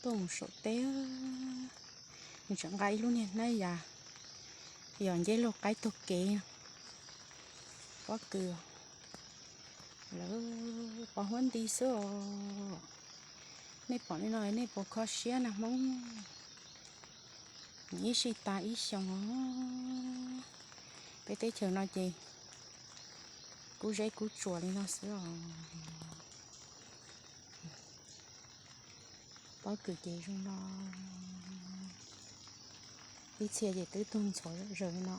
Tuaj mus saum teb, nws tseem nqa ib lub niag hnab yas yos nceb laug qaib taug kev. Pob kws lawv pos huab nti xwb os. Nej pom li no nej puas kho siab na Hmoob? Nws ib sij tas ib xyoos os. Peb teb chaws no ces kub zeb kub tsuas li no xwb os. Pob kws ces zoo no, ib txhia ces twb tuag ntxhov zom zaws li no.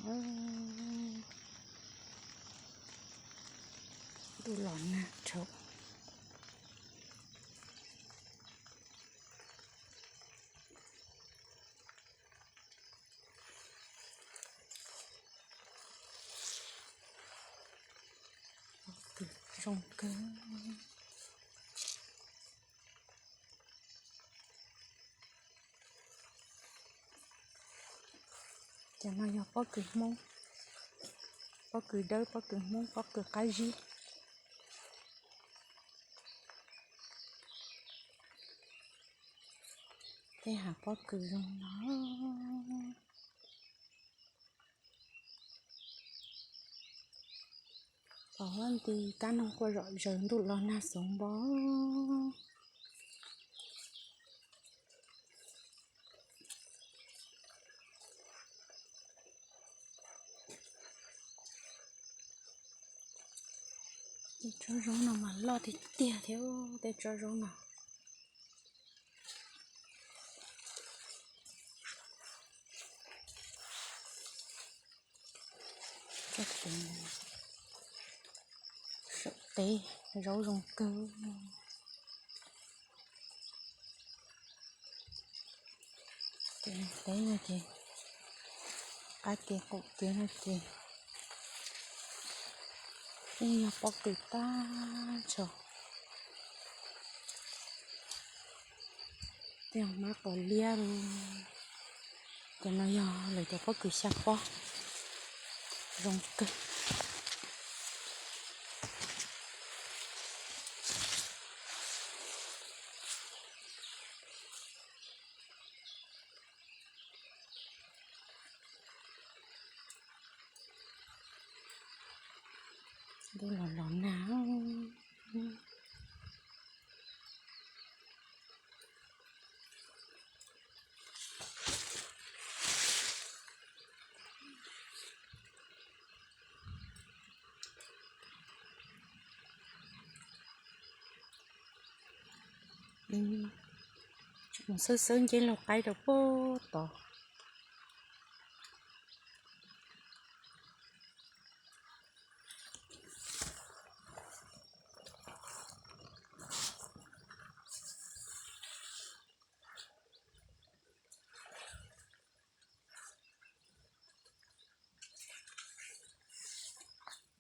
Ntuj los nag rau. Pob kws zoo kawg. Cov no yog pob kws Hmoob, pob kws dawb, pob kws Hmoob, pob kws qab zib. Tej hav pob kws zoo no. Pos huab nti kab noog quaj zom zaws ntuj los nag xoov npo. Tej tsob zaub no mas loj tiag tiag thiab tej tsob zaub no. Saum teb zaub zoo kawg. Teb no ces qab kev qaum kev no ces yeej yog pob kws tag nrho. Tej hmab qos liab li. Cov no yog lawv cov pob kws xya pob, zoo kawg. Ntuj los los nag. Mus xawb xawb nceb laug qaib rau puag tod.